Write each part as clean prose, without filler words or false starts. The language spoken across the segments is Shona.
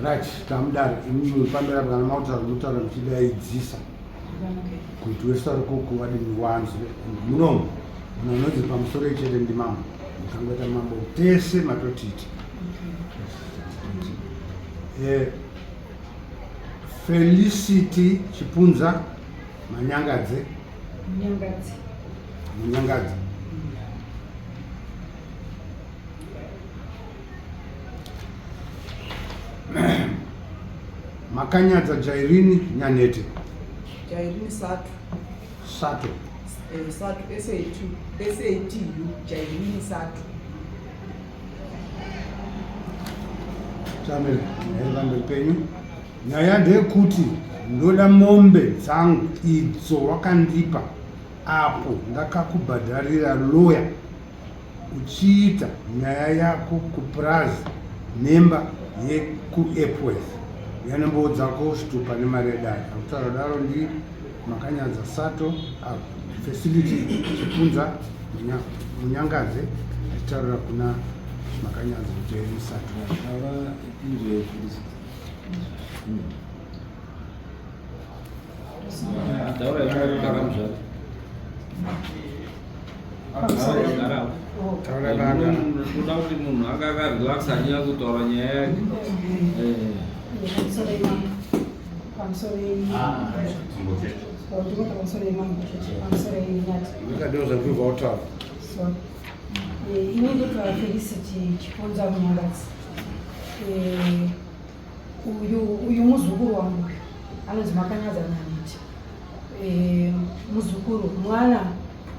Right, tamudare imimi pamberi apa kana makutaura mutaura muchidaidzisa kuti wese ari koko vadini wanzwe munomu munhu anonzi pamusoro ichete ndimambo mukangoita mambo tese matotiti eh, Felicity Chipunza Manyangadze Munyangadzi Munyangadzi Makanyadza Jairini Nyanete. Jairini Sato. Sato. Eh, Sato S-A-T S-A-T-U Jairini Sato. Tamil, pamberi penyu. Nyaya ndeyekuti ndoda mombe dzangu idzo wakandipa apo ndakakubhadharira lawyer uchiita nyaya yako kupurazi nemba yekuEpworth yanembowo dzako zvitupa nemari yedare akutaura daro ndi Makanyadza Sato Facility Chipunza Munyangadze achitaurira kuna Makanyadza Jerry Sato. Toda kuti munhu anga akarelax achinyatsotaura nyaya yake. Ini ndotwa Felicity Chipunza Munyangadzi. Uyu uyu muzukuru wangu uyu anonzi Makanyadza Nyaneti. Eh, muzukuru mwana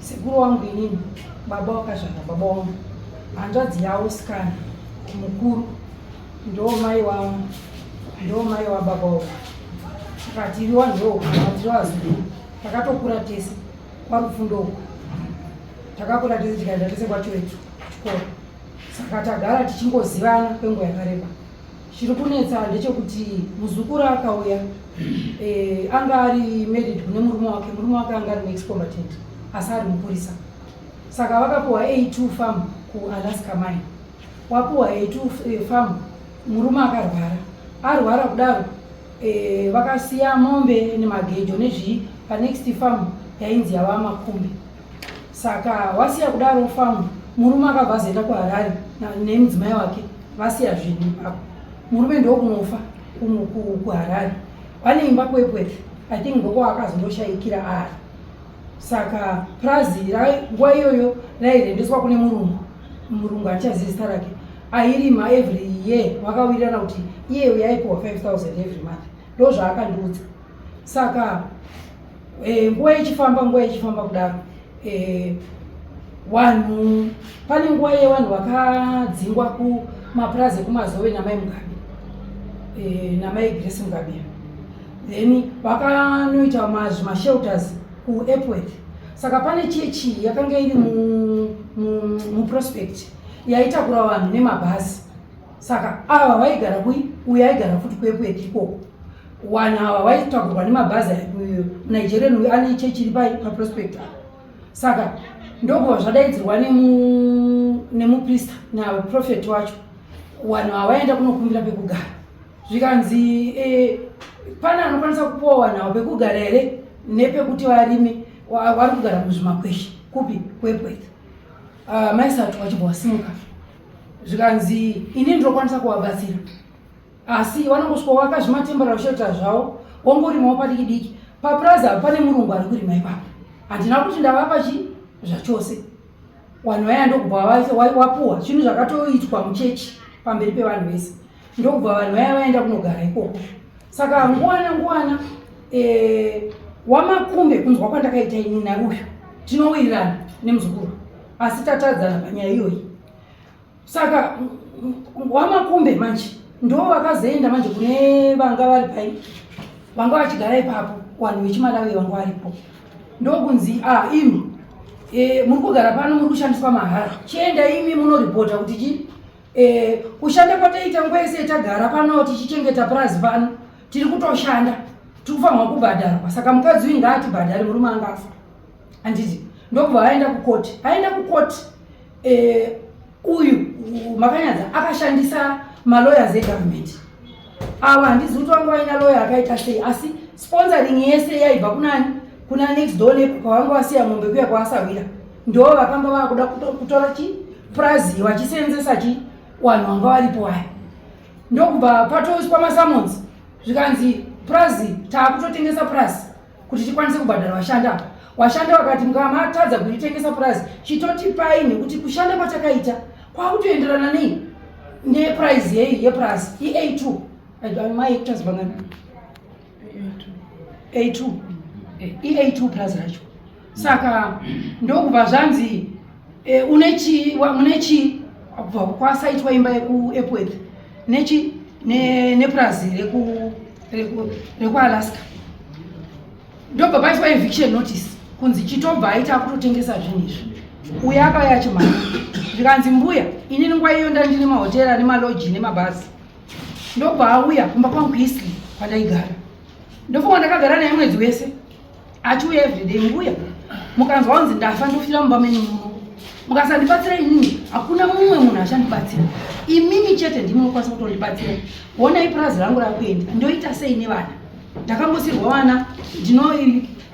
sekuru wangu inini baba wakazvara baba wangu hanzvadzi yavo sikana mukuru ndo mai wa ndo mai wa baba wangu saka tiri wanhu tiri vazukuru takatokura tese kwarufundo uko takakura tese tikaenda tese kwachiwetu kuchikoro saka tagara tichingozivana kwenguva yakareba Chiri kunetsa ndechekuti muzukuru akauya eh, anga ari married kune murume wake, murume wake anga ari muex-combatant asi ari mupurisa. Saka vakapuwa A2 farm kuAlaska mine. Wapuwa A2 eh, farm, murume akarwara. Arwara kudaro eh, vakasiya mombe nemagejo nezvii panext farm yainzi yava Makumbe. Saka wasiya kudaro farm, murume akabva azoenda kuHarare nemudzimai wake vasiya zvinhu ipapo murume ndokunofa kuharare vane imba kuepworth i think ndokwakazondoshaikira ari saka prazi nguva iyoyo rairendeswa kune murungu murungu handichazivi zita rake airima every year vakawirirana kuti iye uyo aipiwa 5000 every month ndozvaakandiudza saka eh, nguva ichifamba nguva ichifamba kudaro eh, vanhu pane nguva yevanhu vakadzingwa kumapurazi ekumazove namai mugabe eh, namai grace mugabe then vakanoita mazvimashelters kuepworth saka pane chechi yakanga iri muprospect mu, mu yaitakura vanhu nemabhazi saka ava vaigara kui uyo aigara futi kuepworth ikoko Wanhu ava vaitakurwa nemabhazi aya kuNigerian uyu ane chechi iri paprospect apa saka ndokubva zvadaidzirwa nemuprista naprofet wacho vanhu ava vaenda kunokumbira pekugara zvikanzi e, pane anokwanisa kupuwa vanhu ava pekugara here nepekuti varime vari kugara muzvimakweshe kupi kuepworth uh, maisatu vachibva vasimuka zvikanzi ini ndinokwanisa kuvabatsira asi vanongosvika waka zvimatemporary shelter zvavo wongorimawo padiki diki papurazi apo pane murungu ari kurima ipapo handina kuti ndavapa chi zvachose vanhu vaya ndokubva wapuwa zvinhu zvakatoitwa muchechi pamberi pevanhu vese ndokubva vanhu vaya vaenda kunogara ikoko saka nguwana nguwana e, wamakumbe kunzwa kwandakaita ini nauyu tinowirirana nemuzukuru asi tatadzana panyaya iyoyi saka wamakumbe manje ndo vakazoenda manje kune vanga vari pai vanga vachigara ipapo vanhu vechimalawi vanga varipo ndokunzi a ah, imi e, muri kugara pano muri kushandiswa mahara chienda imi munoripota kuti chi e, kushanda kwataita nguva yese tagara pano tichichengeta purazi pano tiri kutoshanda tiri kufanirwa kubhadharwa saka mukadzi uyu ngaatibhadhare murume anga afa handiti ndokubva aenda kukoti aenda kukoti eh, uyu Makanyadza akashandisa malawyers egovernment Ava handizi kuti vanga vaina loya akaita sei, asi sponsoring yese yaibva kunani? Kuna next door neighbor kwavanga vasiya mombe kuya kwaasawira. Ndo vakanga vakuda kutora chi prazi vachisenzesa chi vanhu vanga varipo vaya. Ndokubva patoiswa masummons, zvikanzi prazi taakutotengesa prazi kuti tikwanise kubhadhara vashandi apa. Vashandi vakati mukamatadza kuitengesa purazi, chitotipai, nekuti kushanda kwatakaita kwakutoenderana nei neprice yei yepurazi iA2. Mahectares vangani? A2, iA2 purazi racho. Saka ndokubva zvanzi une chii, mune chii? Kubva kwasaitwa imba yekuEpworth nechi nepurazi rekuAlaska, ndobva paiswa eviction notice kunzi chitobva aita kutotengesa zvinhu izvi. Uyo akauya achimhanya, zvikanzi mbuya, inini nguva iyo ndandine mahotera nemaloji nemabhazi. Ndobva auya kumba kwangu kuEastlea kwandaigara. Ndofunga ndakagara naye mwedzi wese, achiuya everyday. Mbuya, mukanzwa kunzi ndafa, ndofira mumba menyu muno. Mukasandibatsira inini, hakuna mumwe munhu achandibatsira. Imimi chete ndimi munokwanisa kutondibatsira. Honai purazi rangu rakuenda, ndoita sei nevana? Ndakambosirwa vana. Ndino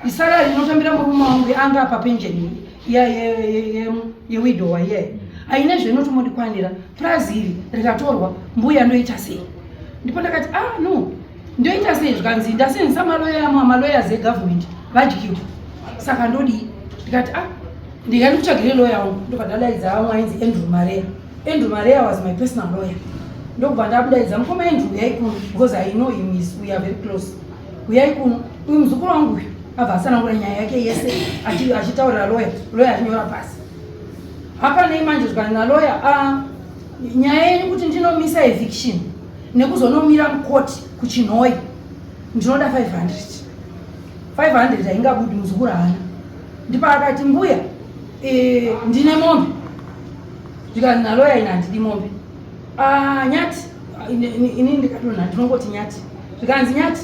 isalary inotambira murume wangu anga apa pension yewidowa iye haine zvinotomondikwanira. Purazi iri rikatorwa, mbuya, ndoita sei? Ndipo ndakati, ah no, ndoita sei? Zvikanzi ndasenzesa maloya amwe, amalawyers egovernment vadyiwa, saka ndodii? Ndikati, ah, ndikandikutsvagire lawyer wangu. Ndobva ndadaidza vamwe ainzi Andrew Marea. Andrew Marea was my personal lawyer. Ndobva ndamudaidza, mukoma Andrew, uyai kuno, because I know him, is we are very close. Uyai kuno, uyu muzukuru wangu uyu. Abva atsanangura nyaya yake yese achitaurira lawyer, lawyer achinyora pasi. Hapanei manje, zvikanzi nalawyer, ah, nyaya yenyu kuti ndinomisa eviction nekuzonomira mukoti kuChinhoi, ndinoda 500. 500 haingabudi, muzukuru haana. Ndipo akati, mbuya, ndine mombe. Zvikanzi nalawyer, ina handidi mombe. Ah, Nyati, inini ndikadonha, ndinongoti Nyati. Zvikanzi, Nyati,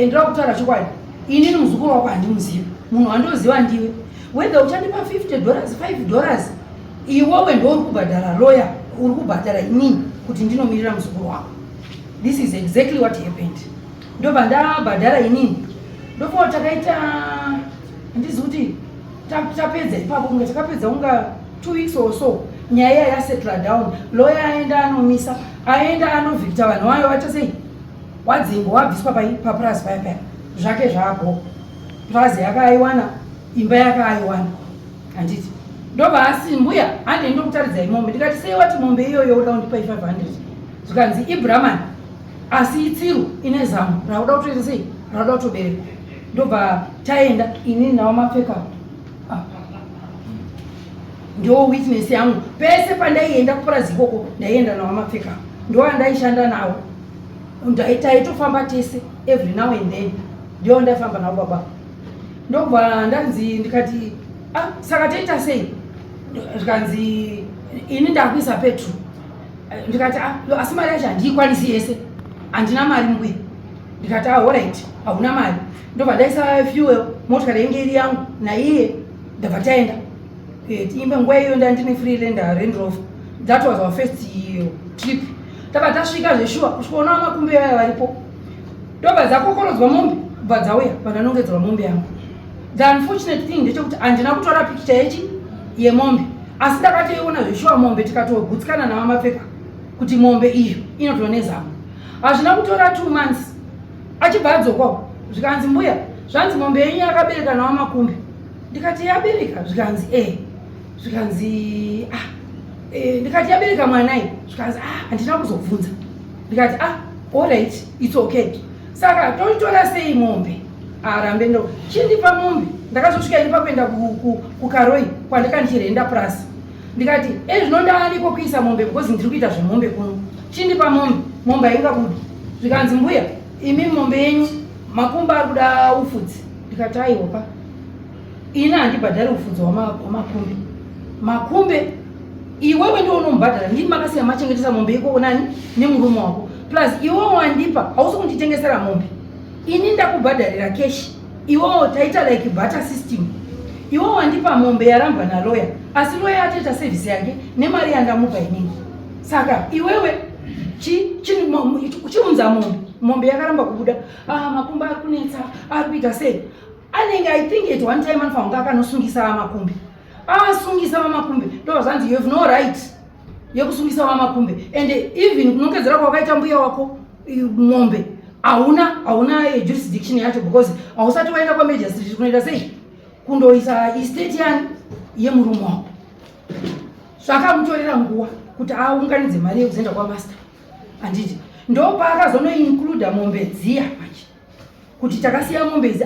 ndoda kutaura chokwadi, inini muzukuru wako handimuzivi. Munhu wandoziva ndiwe. Whether uchandipa $50, $5, iwewe ndo uri kubhadhara lawyer, uri kubhadhara inini kuti ndinomirira muzukuru wako. This is exactly what happened. Ndobva ndabhadhara inini. Ndofunga takaita, handizi kuti tapedza ipapo, kunge takapedza kunga 2 weeks or so, nyaya iya yasettle down. Lawyer aenda anomisa, aenda anovhikita vanhu vayo, vaita sei, wadzingwa, wabviswa papurazi paya paya. Zvake zvaapo, purazi yakaaiwana, imba yakaaiwana, handiti? Ndobva asi, mbuya, handei ndokutaridzai mombe. Ndikati, sei wati mombe iyoyo uda kundipa i500? Zvikanzi iBrahman, asi itsiru, ine zamu rauda kutoita sei, rauda kutobereka. Ndobva taenda inini nawo mapfeka. Ah. Ndo witness yangu. Pese pandaienda kupurazi ikoko ndaienda nawo mapfeka, ndo andaishanda nawo. Taitofamba tese every now and then, ndio ndaifamba nawo baba. Ndobva ndanzi, ndikati, ah, saka toita sei? Zvikanzi ini ndakuisa petrol. Ndikati, ah, asi mari yacho handiikwanisi yese, handina mari mbuya. Ndikati, ah, alright, hauna mari. Ndobva ndaisa fuel, motikari yainge iri yangu naiye. Ndabva taenda. Imbe nguva iyo ndandine Freelander, Range Rover. That was our first trip. Tabva tasvika zveshuwa, kusvikaona makumbi vaya varipo. Ndobva dzakokorodzwa mombe, bva dzauya, vandanongedzerwa mombe yangu. The unfortunate thing ndechekuti handina kutora pikicha yechi yemombe, asi ndakatoiona zveshuwa mombe, tikatogutsikana navamapfeka kuti mombe iyo inotova nezamu. Hazvina kutora 2 months, achibva adzokwawo. Zvikanzi, mbuya, zvanzi mombe yenyu yakabereka navamakumbi. Ndikati, yabereka? Zvikanzi e. Zvikanzi, ah, ndikati, yabereka mwanai? Zvikanzi, ah, handina kuzobvunza. Ndikati, ah, alright, it's okay. Saka toitora sei mombe? Arambe ndo chindipa mombe. Ndakazosvika ini pakuenda kuKaroi kwandika ndichirenda purasi. Ndikati, ezvino ndaaniko kuisa mombe, because ndiri kuita zvemombe kuno, chindipa mombe. Mombe haingabudi. Zvikanzi, mbuya, imi mombe yenyu makumba ari kuda ufudzi. Ndikati, aiwoka, ini handibhadhari ufudzi hwamakumbe. Makumbe iwewe ndiwo unomubhadhara. Ndini makasiya machengetesa mombe ikoko nani nemurume wako. Plus iwewe wandipa, hausi kunditengesera mombe. Ini ndakubhadharira cash. Iwewo taita like barter system. Iwewe wandipa mombe yarambwa naloya, asi loya atoita service yake nemari yandamupa inini. Saka iwewe chiunza mombe. Mombe yakaramba kubuda. Ah, makumbi ari kunetsa, ari kuita sei? Anenge, I think at one time anofanira kunge akanosungisa vamakumbi. Asungisa vamakumbi, ndobva zvanzi you have no right yekusungisa vamakumbi, and even kunongedzera kwakaita mbuya wako mombe hauna jurisdiction yacho, because hausati waenda kwamagistrate kunoita sei, kundoisa estate yani yemurume wako. Zvakamutorera nguva kuti aunganidze mari yekuzoenda kwamaster, handiti? Ndopaakazonoincluda mombe dziya manje, kuti takasiya mombe idzi,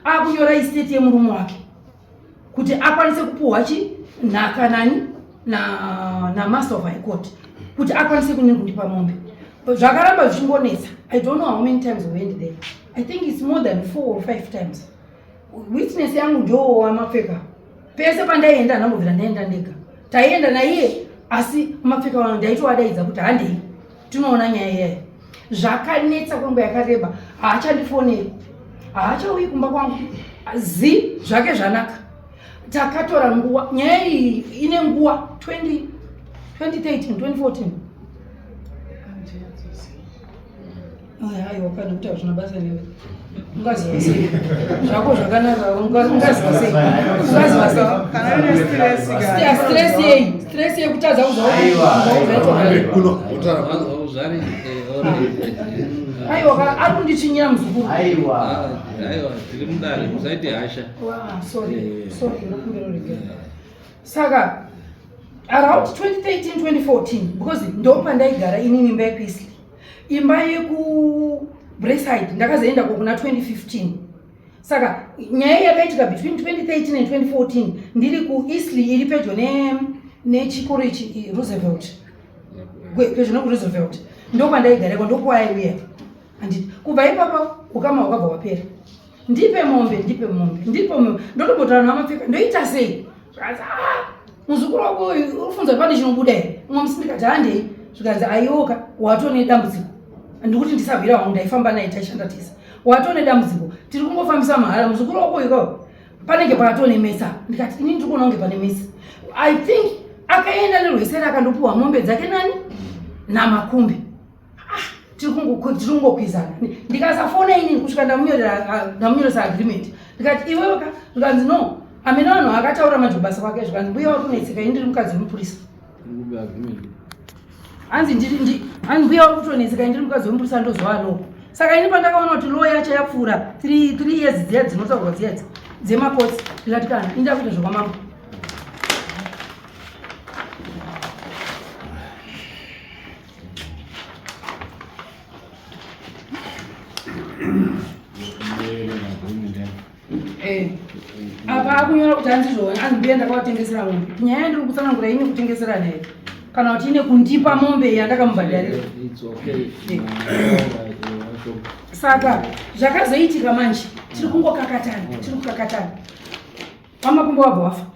akunyora estate yemurume wake kuti akwanise kupuhwa chi nhaka nani, namaster of high court, kuti akwanise kunini kundipa mombe. Zvakaramba zvichingonetsa. I don't know how many times we went there. I think it's more than four or five times. Witness yangu ndo wamapfeka. Pese pandaienda, handambobvira ndaenda ndega, taienda naiye, asi mapfeka wano ndaitowadaidza kuti handei tinoona nyaya iyayo. Zvakanetsa kwenguva yakareba. Haachandifoneri, haachauyi kumba kwangu, zi zvake zvanaka. Takatora nguva, nyaya iyi ine nguva, 20 2013, 2014. Aiwa, kana kuti hazvina basa newe. Ungaziva sei zvako zvakanaka? Ungaziva sei? Ungaziva sei? Kana une stress ka. Stress yei? Stress yekutadza Aiwa. Kuno, utaura kuno. Uzvari. Aiwa, kana ari kunditsvinyira muzukuru. Aiwa. Aiwa, tiri mudare, musaite hasha. Wow, sorry, sorry, ndokumbira uregere. Saka around 2013, 2014, because ndo pandaigara inini, imba yekuEastlea, imba yekuBraeside ndakazoenda ko kuna 2015. Saka nyaya yakaitika between 2013 and 2014, ndiri kuEastlea, iri pedyo nechikoro ichi, Roosevelt, pedyo nekuRoosevelt, ndokwandaigareko, ndokwaiuya, handiti? Kubva ipapo ukama hwakabva hwapera. Ndipe mombe, ndipe mombe, ndipe mombe. Ndotombotaura namapfeka, ndoita sei? Zvikanzi, "Ah, muzukuru wako uyu urifunza pane chinobuda here?" Umwe musi ndikati handei, zvikanzi, "Aiwoka, watone dambudziko." Ndikuti ndisahwira wangu, ndaifamba naye, taishanda tese. "Watone dambudziko, tiri kungofambisa mahara. Muzukuru wako uyu kawo panenge patone mesa." Ndikati, "Ini ndiri kuona kunge pane mesa." I think akaenda nerweseri, akandopiwa mombe dzake nani, namakumbi. Ah, tiri kungokwizana. Ndikasafona inini kusvika ndamunyoresa agreement. Ndikati, "Iwewe ka." Zvikanzi, "No." Amene vanhu akataura manje kubasa kwake, zvikanzi, "Mbuya wakunetseka, ini ndiri mukadzi wemupurisa." Hanzi hanzi, "Mbuya uri kutonetseka, ini ndiri mukadzi wemupurisa, ndozova law." Saka ini pandakaona kuti law yacho yapfuura 3 years dziya dzinotaurwa dziya dzemakotsi, ndikati, kana ini ndakuita zvokwamambo. Apa akunyora kuti hanzi zvona, hanzi, "Mbuya, ndakavatengesera mombe." Nyaya yandiri kutsanangura ine kutengeserana here, kana kuti ine kundipa mombe yandakamubhadharira? It's okay. Saka zvakazoitika manje, tiri kungokakatana, tiri kukakatana. Wamakumbo wabva wafa.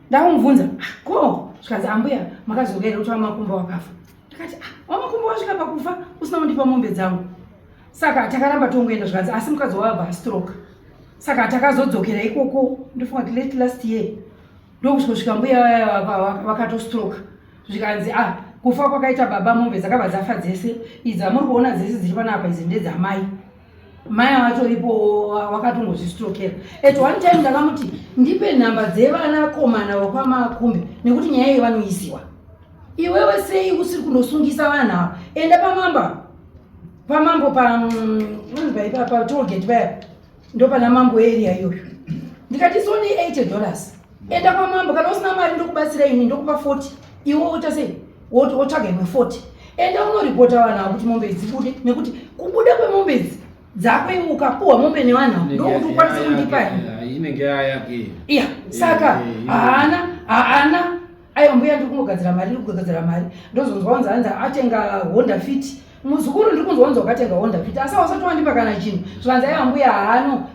Ndakumubvunza, "Ah, ko?" Zvikanzi, "Ambuya, makazokaira kuti wamakumbo wakafa." Ndikati, "Ah, wamakumbo wasvika pakufa usina kundipa mombe dzangu." Saka takaramba tongoenda. Zvikanzi, "Asi mukadzi wabva astroke." Saka takazodzokera ikoko, ndofunga kuti late last year, ndokusvikosvika mbuya vaya vakatostroka. Zvikanzi, "Ah, kufa kwakaita baba, mombe dzakabva dzafa dzese. Idzi amuri kuona dzese dziri panapa idzi ndedzamai. Mai vatoripo, vakatongozvistrokera." At one time ndakamuti ndipe nhamba dzevanakomana vekwamakumbe, nekuti nyaya iyi vanoiziwa. "Iwewe sei usiri kundosungisa vanhu ava? Enda pamamba, pamambo, patollgate paya, ndo pana mambo area iyoyo." Ndikati, "It's only $80. Enda kwamambo. Kana usina mari, ndokubatsira ini, ndokupa 40, iwe woita sei, wotsvaga imwe 40. Enda unoripota vanhu ava kuti mombe dzibude, nekuti kubuda kwemombe idzi dzako, iwe ukapuhwa mombe nevanhu ava, ndokuti ukwanise kundipa." Inenge yayake. Iya, saka haana, haana. "Aiwa mbuya, ndiri kungogadzira mari, ndiri kugadzira mari." Ndozonzwa wanzi, hanzi atenga Honda Fit. "Muzukuru, ndiri kunzwa wanzi wakatenga Honda Fit, asi hausati wandipa kana chinhu." Zvikanzi, "Aiwa mbuya, haano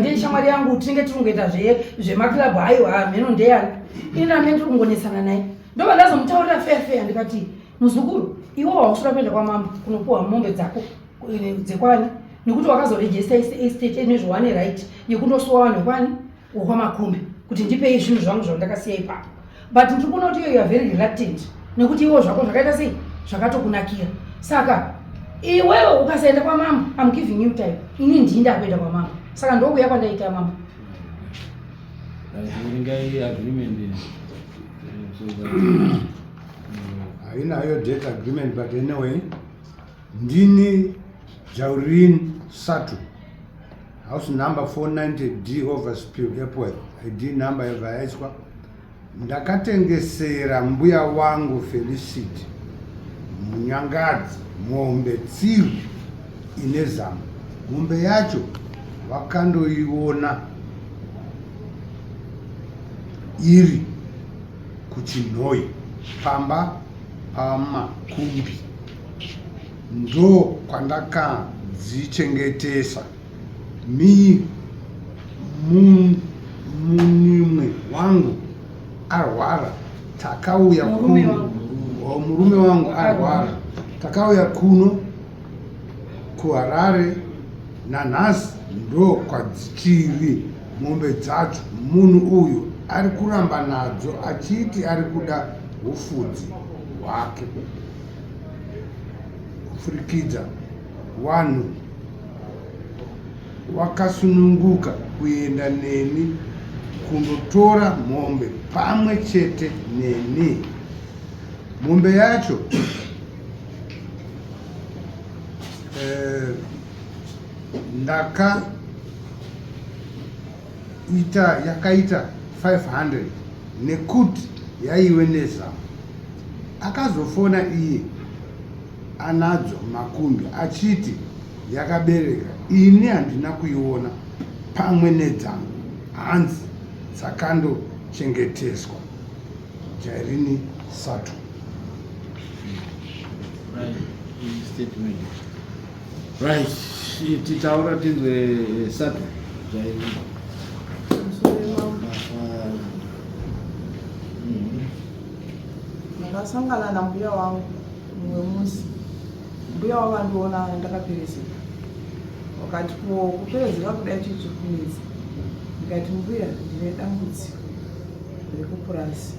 ndeshamwari yangu, tinenge tiri kungoita zvemaklabhu. Aiwa, mheno ndeyani." Ini ame ndiri kungonetsana naye. Ndobva ndazomutaurira fair fair, ndikati, "Muzukuru, iwe wausura kuenda kwamambo kunopuhwa mombe dzako dzekwani, nekuti wakazorejista estate nezvowane right yekundosuwa vanhu vekwani, wekwamakumbi, kuti ndipei zvinhu zvangu zvandakasiya ipapo. But ndiri kuona kuti iyo you are very reluctant, nekuti iwo zvako zvakaita sei, zvakatokunakira. Saka Iwewe ukasaenda kwamambo, I'm giving you time. Ini ndini ndakuenda kwamambo, saka ndokuya kwandaita mambo. Verengai agreement so that Hainayo date agreement, but anyway, ndini Jaurin Satu, house number 490 D, Overspill, Epworth, ID number yabva yaiswa. Ndakatengesera mbuya wangu Felicity Munyangadzi mombe tsiru ine zamu. Mombe yacho wakandoiona iri kuChinhoyi pamba paMakumbi, ndo kwandakadzichengetesa. Mi munimwe wangu arwara, takauya Murume kuno. Wangu. Oh, murume wangu arwara, takauya kuno kuHarare. Nanhasi ndo kwadzichiri mombe dzacho. Munhu uyu ari kuramba nadzo achiti ari kuda ufudzi hwake kupfurikidza. Vanhu wakasununguka kuenda neni kundotora mombe pamwe chete neni. Mombe yacho ndakaita yakaita 500 nekuti yaive nezamu. Akazofona iye anadzo Makumbi achiti yakabereka. Ini handina kuiona pamwe nedzangu, hanzi dzakandochengeteswa. Jairini Sato. Right, statement. Right, titaura tinzwe Sato Jairini. Musoro wemambo. Ndakasangana nambuya wangu mumwe musi. Mbuya wavandiona ndakaperezeka, wakati, "Ko kuperezeka kudai chii chiri kunetsa?" Ndikati, "Mbuya, ndine dambudziko rekupurazi."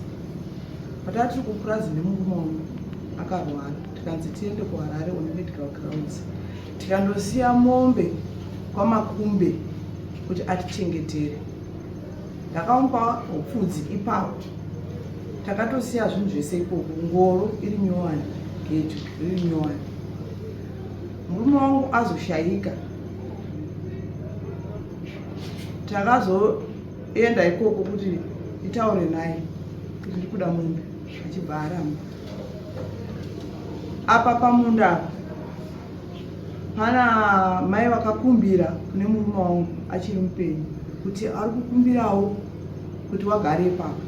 Patava tiri kupurazi nemurume wangu akarwara, tikanzi tiende kuHarare on medical grounds, tikandosiya mombe kwaMakumbe kuti atichengetere. Ndakamupa upfudzi ipapo, takatosiya zvinhu zvese ikoko, ngoro iri nyowani, gejo riri nyowani. Murume wangu azoshayika, takazoenda ikoko kuti nditaure naye kuti ndikuda mombe, achibva aramba. Apa pamunda apa pana mai vakakumbira kune murume wangu achiri mupenyu kuti ari kukumbirawo kuti wagare ipapo.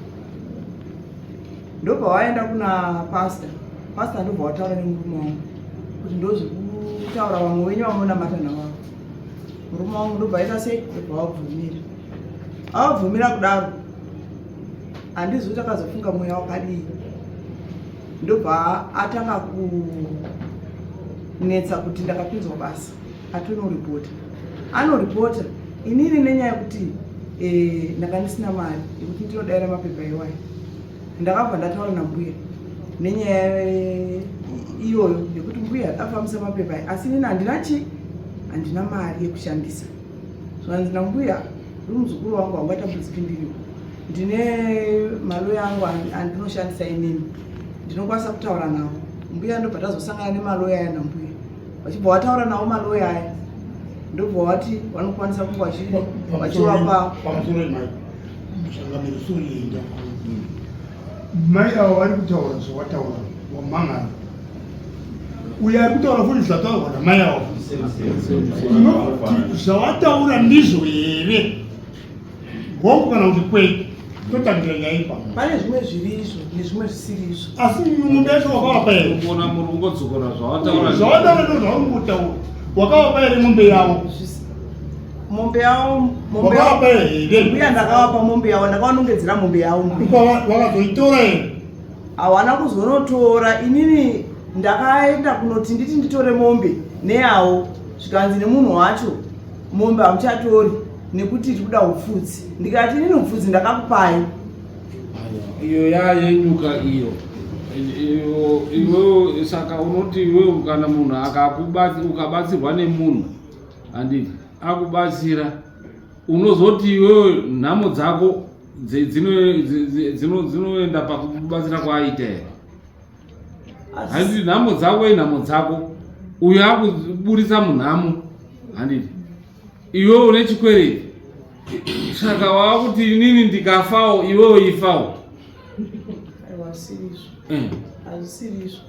Ndobva waenda kuna pasta. Pasta ndobva wataura nemurume wangu kuti ndozvekutaura vamwe venyu vamunamata navavo. Murume wangu ndobva aita sei? Ndobva wabvumira. Awabvumira kudaro, handizivi kuti akazofunga mweya wakadii, ndobva atanga kunetsa kuti ndakapinzwa basa, atonoripota. Anoripota inini nenyaya yekuti ndanga ndisina mari yekuti ndinodayira mapepa iwayo. Ndakabva ndataura nambuya nenyaya iyoyo yekuti mbuya afambisa mapepa aya, asi inini handina chi handina mari yekushandisa. Zvanzi nambuya, "Uri muzukuru wangu, haungatambudziki ndiripo. Ndine maloya angu andinoshandisa inini, ndinokwanisa kutaura navo." Mbuya ndobva tazosangana nemaloya aya nambuya, vachibva vataura navo maloya aya, ndobva vati vanokwanisa kunge vachivapa. Pamusoro, mai musangamiro, sorienda mai ava vari kutaura zvawataura wamangana. Uyo ari kutaura futi zvataurwa namai ava futi, zvawataura ndizvo here, hongu kana kuti kwete? Totangira nyaya ipapo. Pane zvimwe zviri izvo nezvimwe zvisiri izvo. Asi mombe yacho wakavapa here? Kuona muri kungodzokora zvawataura. Zvawataura ndo zvauri wakavapa here mombe yavo? Mombe yavo, mombe yavo. Wakavapa here? Mbuya, ndakavapa mombe yavo, ndakavanongedzera mombe yavo, mbuya. Wakazoitora here? Hawana kuzonotora. Inini ndakaenda kunoti nditi nditore mombe neyawo, zvikanzi nemunhu wacho, "Mombe hamuchatori nekuti tiri kuda upfudzi." Ndikati, "Inini upfudzi ndakakupai." Iyo yayenyuka iyo. Iwewe saka unoti iwewe kana munhu ukabatsirwa nemunhu handiti akubatsira unozoti iwewe nhamo dzako dzinoenda pakubatsira kwaaita here? Handiti nhamo dzako inhamo dzako, uyo akuburitsa munhamo handiti iwewe une chikwereti saka wakuti inini ndikafawo iwewe ifawo.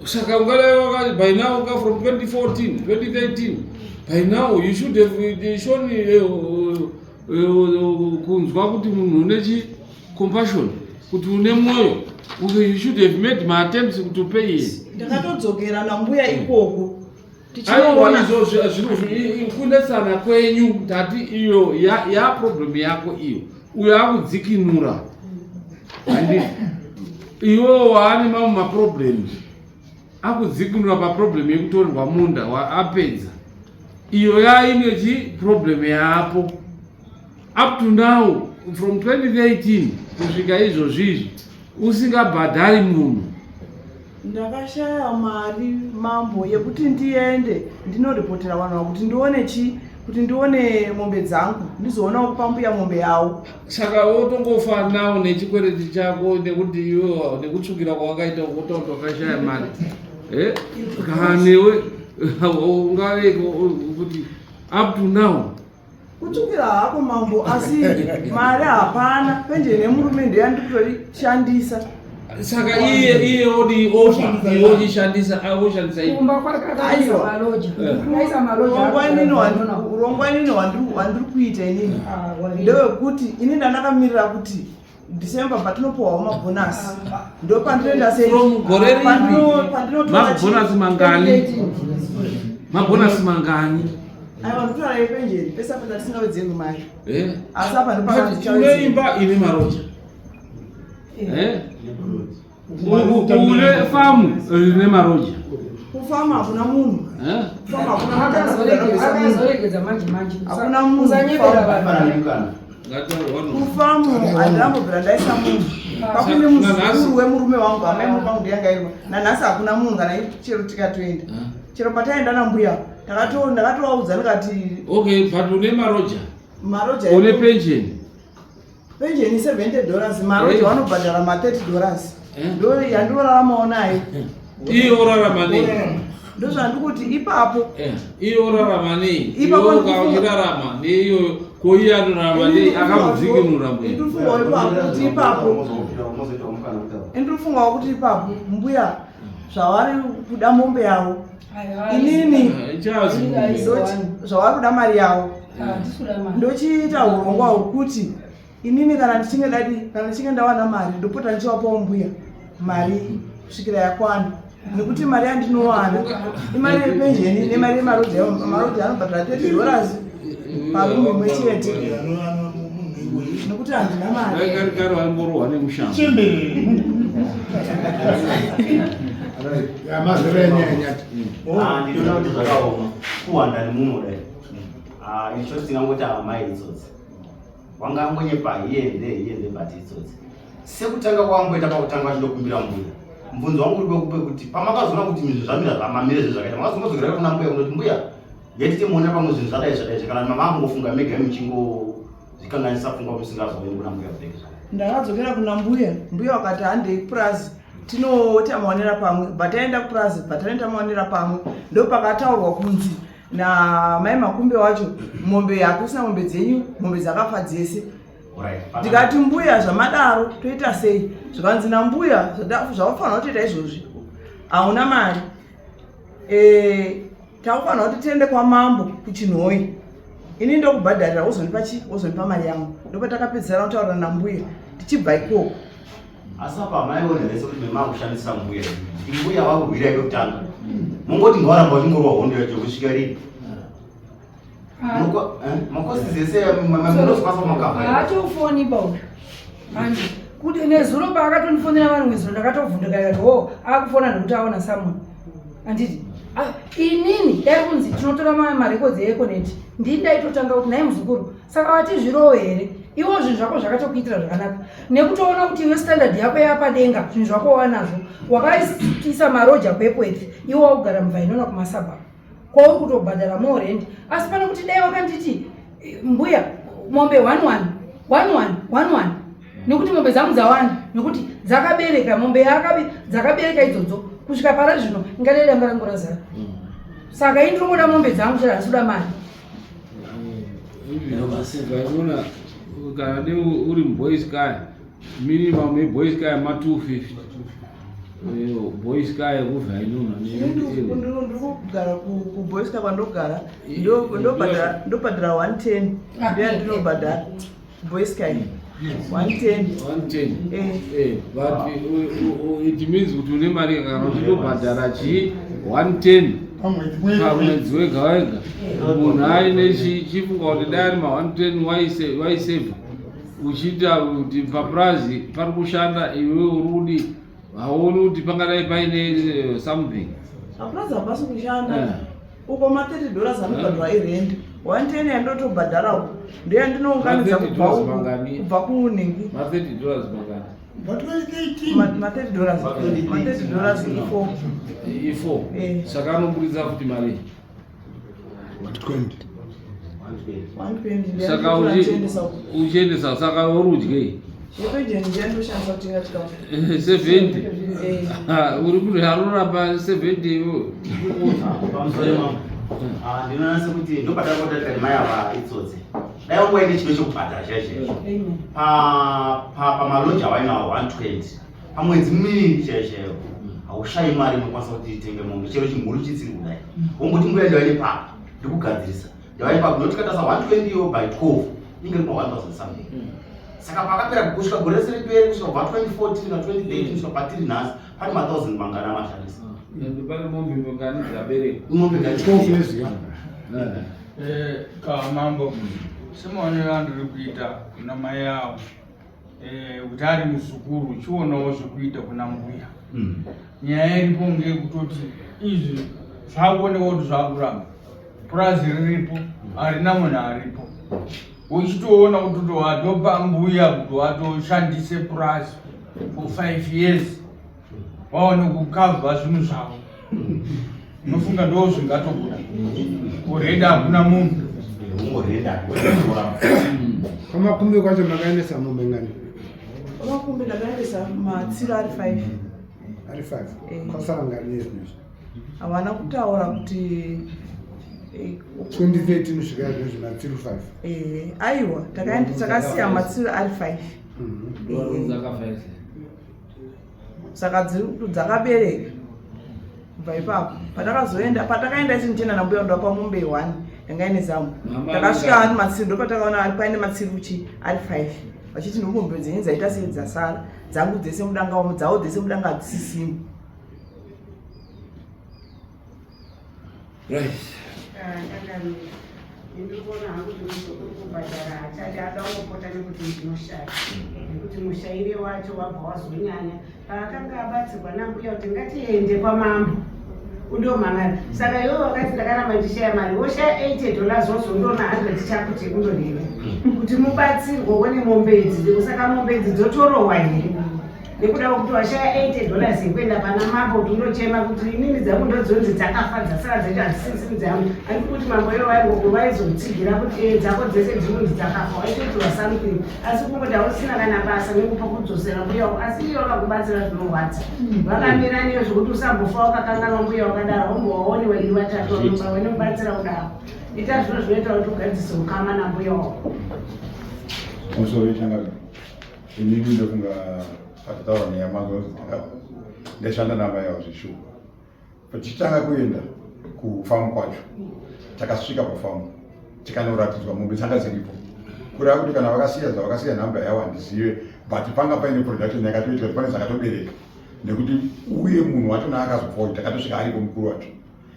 Saka ungadai wakati by now ka from 2014 2013 by now you should have shown kunzwa kuti munhu une chi compassion kuti une mwoyo. You should have made my attempts to pay it. Ndakatodzokera nambuya ikoko. Aiwa, izvo kunetsana kwenyu tati iyo ya problem yako iyo, uyo akudzikinura handiti iwo waane mamwe maproblems akudzikinura paproblem yekutorerwa munda apedza iyo yaine chi problem yaapo up to now from 2013 kusvika izvozvizvi usingabhadhari munhu. Ndakashaya mari mambo yekuti ndiende ndinoripotera vanhu ava kuti ndione chi kuti ndione mombe dzangu ndizoonawo kupa mbuya mombe yavo. Saka wotongofa nawo nechikwereti chako nekuti iwe nekutsvukira kwawakaita ukuta kuti wakashaya mari kana newe ungave kuti up to now. Kutsvukira hako mambo, asi mari hapana. Penjeni yemurume ndeyandikutorishandisa. Saka iye odi ofa iwe uchishandisa oshandisa iye. Kumba kwake akaisa maloja. Akaisa maloja. Urongwa inini hwandiri kuita inini ndewekuti ini ndandakamirira kuti December patinopuwawo mabhonasi ndopandinoenda sei. From gore ripi? Mabhonasi mangani? Mabhonasi mangani? Aiwa, ndikutaura yepenjeni pese apa ndatisingawedzerwi mari. Asi apa ndopaka une imba ine maroja. Une famu rine maroja. Kufamu hakuna munhu. Kufamu hakuna munhu. Akazoregedza manje manje. Hakuna munhu. Usanyepera vanhu. Kufamu handambobvira ndaisa munhu. Pakune muzukuru wemurume wangu, amai murume wangu ndiyangairwa. Nanhasi hakuna munhu kana chero tikatoenda. Chero pataenda nambuya ndakatovaudza ndikati Okay, but une maroja. Maroja. Une pension. Penjeni $70, maroja vanobhadhara ma $30. Ndo yandinoraramawo nayo. Iye orarama nei? Ndozvandikuti ipapo. Iye orarama nei? Ipapo uchirarama neiyoyo, ko iye anorarama nei akamudzikinura mbuya? Ndinofungawo ipapo kuti ipapo. Ndinofungawo kuti ipapo mbuya zvavari kuda mombe yavo. Inini zvavari kuda mari yavo. Ndochiita urongwa hwekuti inini kana ndichinge dadi kana ndichinge ndawana mari ndopota ndichivapawo mbuya mari kusvikira yakwana, nekuti mari yandinowana imari yepenjeni nemari yemarodhi. Marodhi anobhadhara $30 parumu imwe chete nekuti handina mari. Kare kare vaimborohwa nemushamba. Mazera enyaya nyati. Ndinoona kuti zvakaoma kuwanda nemuno dai. In short tingangoti amai itsotsi, wangangonyepa here and there, here and there, but itsotsi. Sekutanga kwamboita pakutanga vachindokumbira mbuya, mubvunzo wangu uri kwekupe kuti pamakazoona kuti zvinhu zvamira zvamamire zvezvakaita, makazombozokera kuna mbuya kunoti mbuya yatite muone pamwe zvinhu zvadai zvadai, kana mama akungofunga mega muchingozvikanganisa pfungwa musingazoendi kuna mbuya kudai zvakadai? Ndakadzokera kuna mbuya, mbuya wakati handei kupurazi tinoita maonera pamwe. Bva taenda kupurazi, bva taenda maonera pamwe, ndo pakataurwa kunzi namai Makumbe wacho mombe hakusina, mombe dzenyu mombe dzakafa dzese. Ndikati mbuya zvamadaro toita sei? Zvikanzi nambuya zvaufanira kutoita izvozvi hauna mari, takufanira kuti tiende kwamambo kuChinhoyi, ini ndokubhadharira wozondipa chi wozondipa mari yangu. Ndopatakapedzisira kutaura nambuya tichibva ikoko. Asi apa maiona vese kuti memakushandisa mbuya, mbuya vakurwira pekutanga, mungoti ngavaramba vachingorwa hondo yacho kusvika rini? Makosi ese munozokwanisa makava. Haatofoni ba uyu handi kuti nezuro paakatondifonera vanhu nezuro ndakatovhunduka ndikati ho akufona nekuti aona someone handiti. Inini dai kunzi tinotora marekodzi eEconet, ndini ndaitotanga kuti nhai muzukuru, saka wati zvirowo here? Iwo zvinhu zvako zvakatokuitira zvakanaka nekutoona kuti iwe standard yako yapadenga, zvinhu zvako wanazvo, wakaisa maroja kuEpworth, iwe wakugara muVainona kumasabha kwauri kutobhadhara more rent. Asi pane kuti dai wakanditi mbuya mombe 11 11 11 nekuti mombe dzangu dzawanda, nekuti dzakabereka mombe yakabe dzakabereka idzodzo kusvika para zvino ingadai danga rangu razara. Saka ini ndinoda mombe dzangu chero handisi kuda mari. Ukaona kana ne uri muboys kaya minimum yeboys kaya ma 250 boys kaya kuvhainona. Ndiri kugara kuboys kaya kwandogara, ndobhadhara 110, ndoyandinobhadhara boys kaya 110. 110. But it means kuti une mari kana uchitobhadhara chii 110 pamwedzi wega wega. Munhu aine chifunga kuti dai ari ma 110 waisevha uchiita kuti papurazi pari kushanda, iwe uri kudi hauoni kuti pangadai paine something. Papurazi hapasi kushanda uko, ma 30 dollars anobhadharwa irent, 110 yandotobhadharawo ndoyandinounganidza kubva uku, kubva kunhingi. Ma 30 dollars mangani? Ma 30 dollars, ma 30 dollars i4. I4. Saka anoburitsa futi mari. 20. 120. Saka uchiendesa, saka uri udyei? Yepenjeni ndiyandoshandisa kutenga chikafu. 70. Uri kuti aroramba 70 iwe. Pamusoro mambo, ndinoona sekuti ndopatanga kuti mai ava itsotsi. Dai wangoende chido chekubhadhara chaizvo chaizvo pamaloja wainawo 120 pamwedzi miviri chaiyo chaiyo, haushayi mari inokwanisa kuti itenge mombe chero chimhuru chisiri kudai. Womboti mbuya ndaiva nepapa ndikugadzirisa, ndaiva nepapa noti katasa 120 yo by 12 inenge iri pa 1000 something. Saka pakapera kusvika gore rese ripere, kusvika kubva 2014 na 2013 kusvika patiri nhasi, pane ma 1000 mangana amashandisa. Ende pane mombe mangani dzaberekwa? Mombe ngani? 12 years ya. Ka mambo, semaonero andiri kuita kuna mai avo, kuti ari muzukuru, chionawo zvekuita kuna mbuya. Nyaya iripo ngeyekutoti izvi zvakuoneka kuti zvakuramba, purazi riripo harina munhu aripo, uchitoona kuti watopa mbuya kuti watoshandise purazi for 5 years, waone kukavha zvinhu zvavo. Unofunga ndo zvingatobuda already, hakuna munhu. Ungorenda. Kwamakumbi kwacho makaendesa mombe ngani? Pamakumbi ndakaendesa matsiro ari 5. Ari 5? Eh. Kwasara ngani nezvinezvi? Havana kutaura kuti 2013 kusvika zvinezvi matsiro 5? Aiwa, takasiya matsiro ari 5. Dzakafaisa. Saka dzakabereka kubva ipapo. Patakazoenda, patakaenda isi ndichienda nambuya ndapa mombe 1 yanga ine zamu. Mama. Takasvika ari matsiro, ndopatakaona ari paine matsiro chi ari 5, vachiti ndomombe dzenyu dzaita sei dzasara, dzangu dzese mudanga wamo, dzavo dzese mudanga hadzisisimo. Right. Ndiri kuona hangu kuti muzukuru kubhadhara hachadi, ada kungopota nekuti ndinoshaya, nekuti mushaire wacho wabva wazonyanya paakanga abatsirwa nambuya kuti ngatiende kwamambo undomhan'ara. Saka iwe wakati ndakaramba ndichishaya mari, woshaya 80 dollars, wozondoona 100 chako chekundodini kuti mubatsirwe one mombe idzi. Saka mombe idzi dzotorohwa here nekuda kwekuti washaya 80 dollars yekuenda pana mambo kuti undochema kuti inini dzangu ndodzonzi dzakafa, dzasara dzacho hadzisisini dzangu? Handi kuti mambo ivo vaingogo vaizotsigira kuti dzako dzese dzinonzi dzakafa, waitoitirwa something. Asi kungoti hausina kana basa nekupa kudzosera mbuya wako, asi iye wakakubatsira zvinorwadza, vakamira neyo zvekuti usambofa wakakanganwa mbuya wakadaro. Wombowaone wairi vatatu vanomubatsira kudaro. Ita zvino zvinoita kuti ugadzise ukama nambuya wako. Musoro wechangari, inini ndofunga patataura nenyama, ndashanda namai avo zvishuwa. Tichitanga kuenda kufamu kwacho, takasvika pafamu tikanoratidzwa mombe dzanga dziripo, kureva kuti kana vakasiya zvavakasiya nhamba yavo handizive, but panga paine production yakatoitika kuti pane dzakatobereka, nekuti uye munhu wachona akazofa kuti takatosvika aripo mukuru wacho,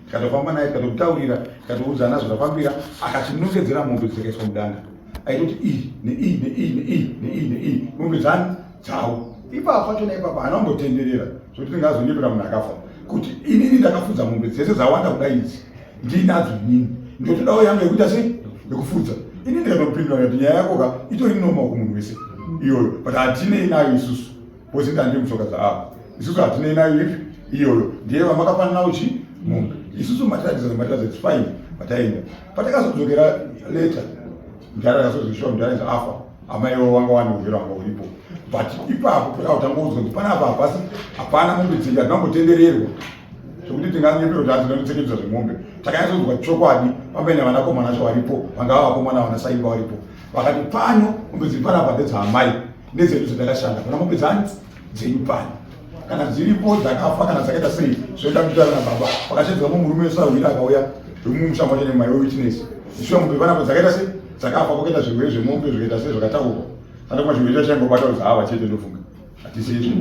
tikatofamba naye, tikatokutaurira, tikatoudzana zvatafambira. Akatinongedzera mombe dzikaiswa mudanga, aitoti iyi neiyi neiyi neiyi neiyi neiyi mombe dzani dzavo. Ipapo pachona ipapo haana kumbotenderera zvokuti ndingazonyepera munhu akafa kuti inini ndakafudza mombe dzese dzawanda kudai idzi, ndinadzo inini, ndotodawo yangu yekuita sei, yekufudza. Ini ndikatopindura ndikati nyaya yako ka itori normal kumunhu wese iyoyo, but hatinei nayo isusu because ndandi mutsoka dzaavo isusu hatinei nayo ipi iyoyo ndiye vamakafanana uchi mombe isusu matiratidza matiratidza it's fine pataenda patakazodzokera later mudhara akazozvishuwa mudhara is afa amai ivo vanga vane urwere vanga uripo but ipapo pakatangoudzwa kuti panapa hapasi hapana mombe dzenyu hatinambotendererwa zvekuti tinganyepera kuti hatina kutsekedzwa zvemombe takanyatsodzwa chokwadi pamene vanakomana vacho varipo vangava vakomana vana saimba varipo vakati pano mombe dziri panapa ndedzaamai ndedzedu dzatakashanda pana mombe dzani dzenyu pano kana dziripo dzakafa kana dzakaita sei zvinoda kutaura nababa vakashedzwa mumurume wesahwira akauya wemumusha macho nemai wewitness ishuwa mombe panapa dzakaita sei dzakafa kwakaita zvirwere zvemombe zvikaita sei zvakataurwa kana kuma chirwere chachaingobata kuti hava chete ndofunga hatisizvo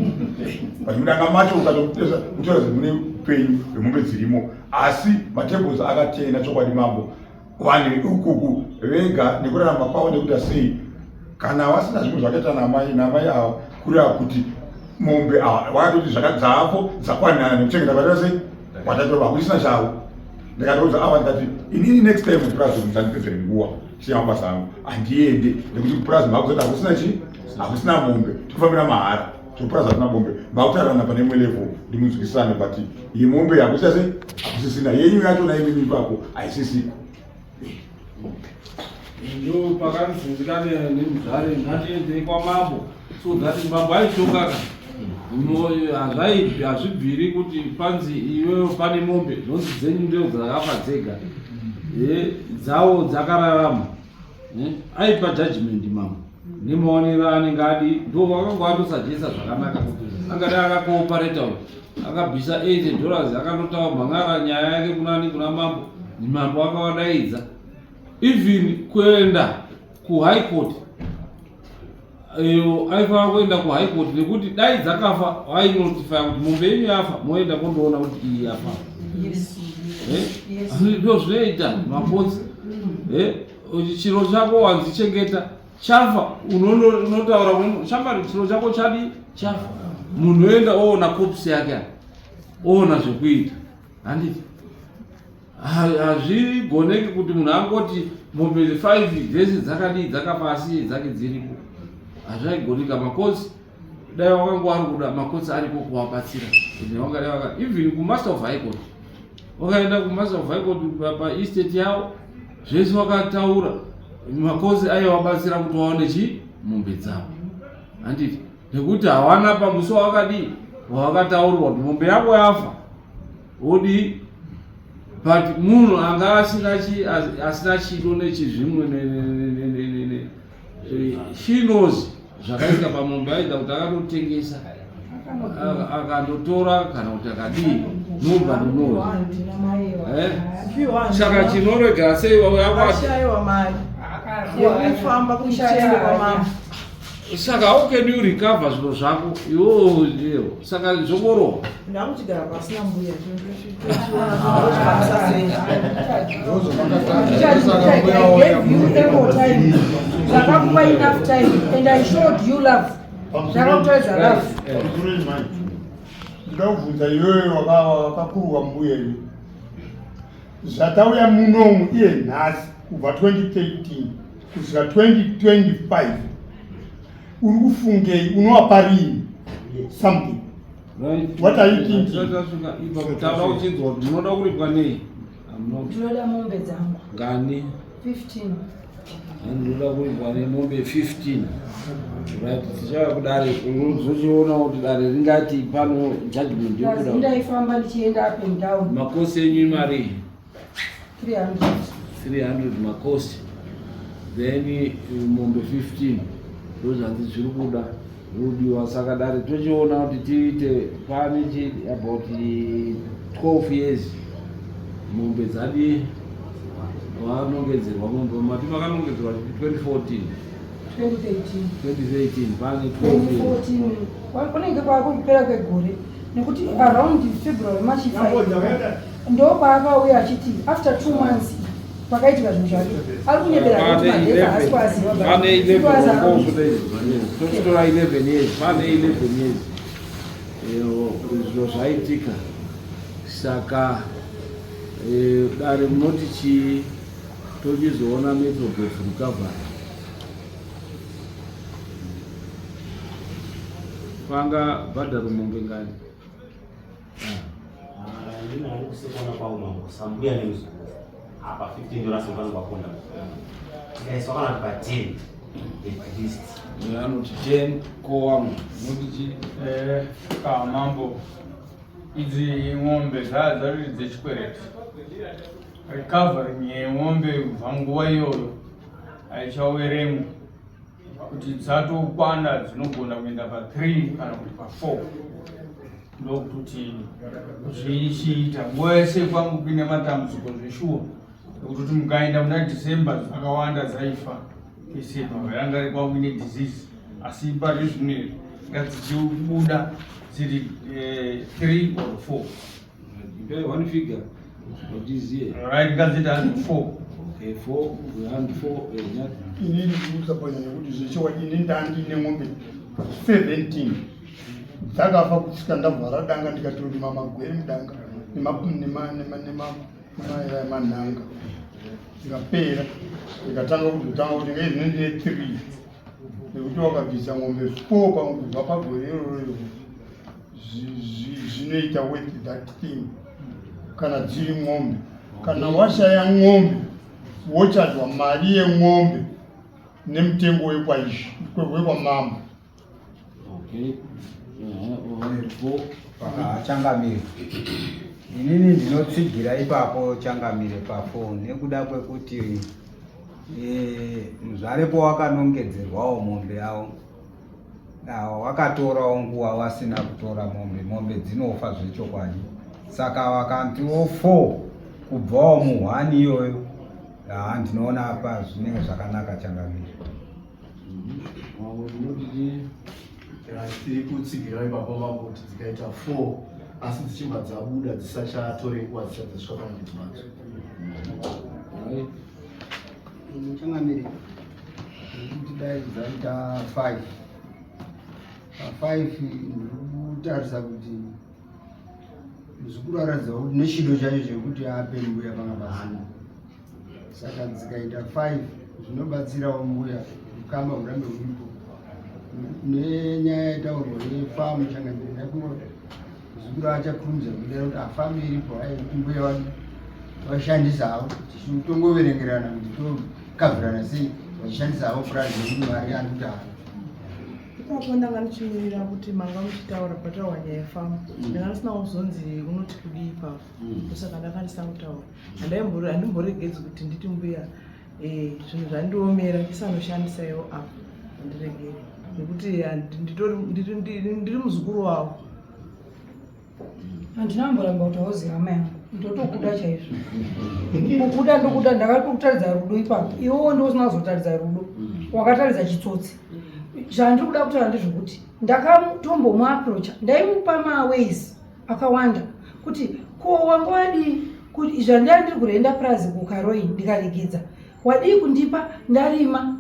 but mudanga macho ukatotesa kutaura mune upenyu hwemombe dzirimo asi matables akatena chokwadi mambo vanhu ukuku vega nekurarama kwavo nekuita sei kana vasina zvimwe zvakaita namai namai ava kureva kuti mombe ava vakatoti zvakadzapo dzakwanirana nekuchengeta kwaita sei kwatatorwa hakuisina chavo ndikatoudza ava ndikati inini next time kupurazi musandipedzere nguva siya mabasa angu handiende nekuti kupurazi makuzoti hakusina chii hakusina mombe tikufambira mahara topurazi hatina mombe makutarirana pane imwe level ndimunzwisisane but yemombe hakusina sei hakusisina yenyu yachona imimi ipapo haisisiko ndo pakanzunzika nemuzvare ngatiendei kwamambo so that mambo aitonga ka hazvibviri kuti panzi iwewe pane mombe zvonzi dzenyu ndio dzakafa dzega dzawo dzakararama aipa judgment mambo nemaonero anenge adi ndo wakanga watosajesa zvakanaka kuti angadai akakoopareta uyu akabvisa 80 dollars akandotawa mhang'ara nyaya yake kunani kuna mambo mambo akawadaidza even kuenda kuhigh court iyo aifanira kuenda kuhigh court nekuti dai dzakafa vainotifya kuti mombe yenyu yafa moenda kondoona kuti iyi yafa eh? ndo zvinoita mapotsi eh? chiro chako wanzichengeta chafa unotaura shamari chiro chako chadi chafa munhu oenda oona copsi yake oona zvekuita handiti Hazvigoneki kuti munhu angoti mombe 5 dzese dzakadii dzakafa asi dzake dziripo. Hazvaigoneka makosi dai wakanga wari kuda makosi ariko kuwabatsira. Ende wangadai waka even kumaster of high court. Wakaenda kumaster of high court pa estate yawo zvese wakataura makosi aiwabatsira kuti waone chi mombe dzavo. Handiti nekuti hawana pamusi wawakadii wawakataurirwa kuti mombe yako yafa wodii but munhu anga asina chi asina chido nechizvimwe she knows zvakaitika pamombe aida kuti akatotengesa akandotora kana kuti akadii nobody knows eh? saka chinoregera sei yekufamba kuchende kwamambo Saka how can you recover zviro zvako iwewo ndiyo saka zvongorohwa ndakuchigara pasina mbuya Zvakakupa enough time and I showed you love. Zvakakutaridza love. Ndoda kubvunza iwewe wakakurwa mbuya iwe Zvatauya munomu iye nhasi kubva 2013 kusvika 2025 uri kufungei unowapa rini something what are you thinking Tava uchinzwa kuti munoda kuripwa nei? Ndinoda mombe dzangu. Ngani? 15. Ndinoda kuripwa nemombe 15. Right, tichava kudare unozochiona kuti dare ringati pano judgment yokuda. Ndaifamba ndichienda up and down. Makosi enyu imari? 300. 300 makosi. Then eh, mombe 15 ndozvanzi zviri kuda zviri saka dare tochiona kuti tiite pane chi about 12 years mombe dzadii vanongedzerwa mombe mati makanongedzerwa 2014 2013 pane 2014 kunenge kwakupera kwegore nekuti around february march ndo paakauya achiti after 2 months pakaitika zvinhu zvake ari kunyebera kuti madheka haasi kuaziva pane 11 11 years pane 11 years zviro zvaitika saka eh, dare munoti chii? Tochizoona method of recovery. Panga bhadharo mombe ngani? Ndini ari kusekuona kwangu mambo sambuya nemuzukuru apa 15 dollars unofanirwa kuponda tikaiswa kana kuti pa 10 at least anoti 10 ko wangu unoti chi eh ka mambo idzi ng'ombe dzaa dzari dzechikwereti recovery yeng'ombe kubva nguva iyoyo haichawerengwi kuti dzatokwana dzinogona kuenda pa3 kana kuti pa4 ndokuti zvichiita nguva yese kwangu kuine matambudziko zveshuwa nekuti mukaenda muna december dzakawanda dzaifa december yanga ri kwangu ine disease asi pari zvino izvi ngadzichibuda dziri 3 eh, or 4 Ipai one figure. Watiziye. Right, ngadziita hanzi 4. Okay, 4, we hand 4, eh, nyati. Inini ndikusaponya nekuti zvechowa ini ndandine ng'ombe 17 dzakafa kusvika ndavhara danga ndikatorima magwere mudanga nemanhanga ndikapera ndikatanga kuzotanga kuti ngai zvino ndine 3 nekuti wakabvisa ng'ombe 4 pamwe kubva pagore iroro iroro zvinoita with that thing kana dziri ng'ombe kana washaya ng'ombe wochadwa mari yeng'ombe nemutengo wekwaizvi wekwamambo okay. Changamire, inini ndinotsigira ipapo changamire pafo nekuda kwekuti e, muzvarepo wakanongedzerwawo mombe yawo Awa wakatorawo nguva wasina kutora mombe, mombe dzinofa zvechokwadi. Saka wakantiwo 4 kubvawo muhwani iyoyo, haa ndinoona apa zvinenge zvakanaka changamire. Tiri kutsigira ipapo mambo kuti dzikaita 4 asi dzichibva dzabuda dzisachatore nguva dzisati dzasvika pamwedzi wadzo. Changamire, kuti dai dzaita 5 pa5 ndiri kutarisa kuti muzukuru aratidza kuti nechido chacho chekuti ape mbuya panga pasina saka dzikaita 5 zvinobatsirawo mbuya ukama hurambe huripo nenyaya yataurwa yefamu changamire ndakunga Muzukuru achakurumidza kudera kuti afamu iripo hayi kuti mbuya wadi vashandisa havo tichitongoverengerana kuti tokavhirana sei vachishandisa havo purazi nekuti mari ari kuti haana. Ipapo ndanga ndichimirira kuti manga muchitaura pataurwa nyaya yefamu ndanga ndisina kuzonzi unoti kudii ipapo ndosaka ndanga ndisina kutaura handimboregedzi kuti nditi mbuya eh, zvinhu zvandiomera ndisanoshandisaiwo apa handiregeri nekuti ndiri muzukuru wavo handina kumboramba kuti hauzi hama yangu ndotokuda chaizvo kukuda ndokuda ndakatokutaridza rudo ipapo iwewo ndiwo usina kuzotaridza rudo wakataridza chitsotsi zvandiri kuda kutaura ndezvekuti ndakatombomuaprocha ndaimupa maways akawanda kuti ko wanga wadii kuti zvandaya ndiri kurenda purazi kukaroi ndikaregedza wadii kundipa ndarima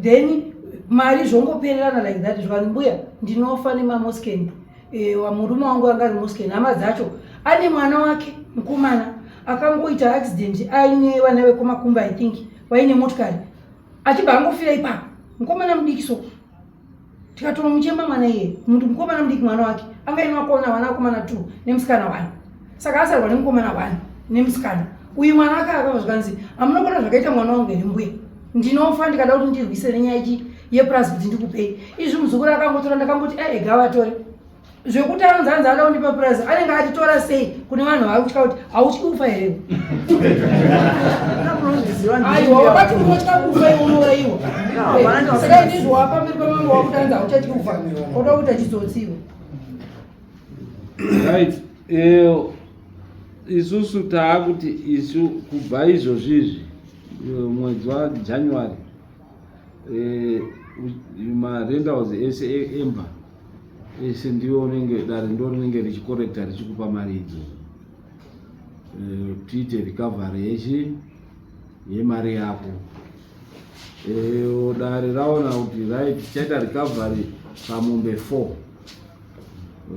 then mari zvongopererana like that zvikanzi mbuya ndinofa nemamosken e, murume wangu anga ari mosken hama dzacho ane mwana wake mukomana akangoita accident aine vana vekumakumba i think vaine motikari achibva angofira ipapo mukomana mudiki so tikatomuchema mwana iye muti mukomana mudiki mwana wake anga ine makona vana vakomana t nemusikana one saka asarwa nemukomana one nemusikana uyu mwana ake akava zvikanzi hamuna kuona zvakaita mwana wangu here mbuya ndinofa ndikada kuti ndirwise nenyaya ichi yepurazi kuti ndikupei izvi muzukuru akangotora ndakangoti e ega vatore zvekuti anonzi anzi ada kundipa purazi anenge atitora sei kune vanhu vari kutya kuti hautyi kufa here aiwa wakati unotya kufa iwe unouraiwa saka inizvi wapamberi pamambo wakuti anzi hauchatyi kufa oda kuita chitsotsi iwe right eh, isusu taakuti isu kubva izvozvi izvi eh, mwedzi wajanuary eh, marentals ese e, emba ese ndiwo unenge dare ndo rinenge richikorekta richikupa mari idzodzo eh, tiite recovery yechi yemari yako eh, dare raona kuti right tichaita recovery pamombe 4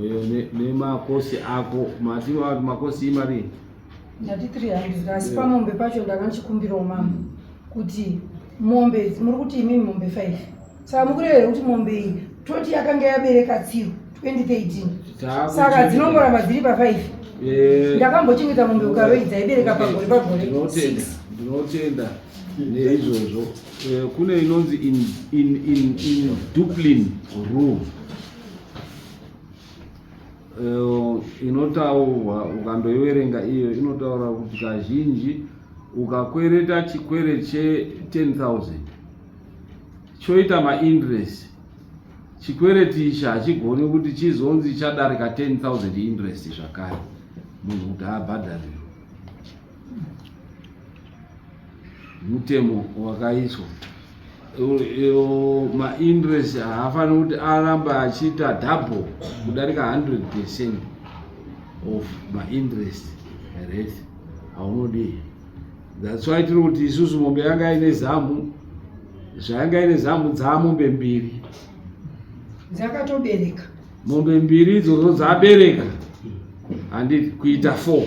eh, nemakosi ako mati makosi imari. Ndati 300 asi pamombe pacho ndanga ndichikumbirawo mambo kuti mombe muri kuti imimi mombe 5 saka mukureva here kuti mombe iyi toti yakanga yabereka tsiru 2013 saka dzinongoramba dziri pa 5 eh, ndakambochengeta mombe ukaroi dzaibereka pagore pagore ndinotenda neizvozvo eh, kune inonzi in, in, in, in dublin rule Eh, inotaurwa ukandoiverenga iyo inotaura kuti kazhinji ukakwereta chikwere che 10000 choita mainterest chikwereti ichi hachigoni kuti chizonzi chadarika 10000 interest zvakare munhu kuti abhadharirwe mutemo wakaiswa mainterest haafaniri kuti arambe achiita double kudarika 100 percent of mainterest rate aunodii thats why tiri kuti isusu mombe yanga ine zamu zvayanga ine zamu dzaamombe mbiri dzakatobereka mombe mbiri idzodzo dzabereka handiti kuita four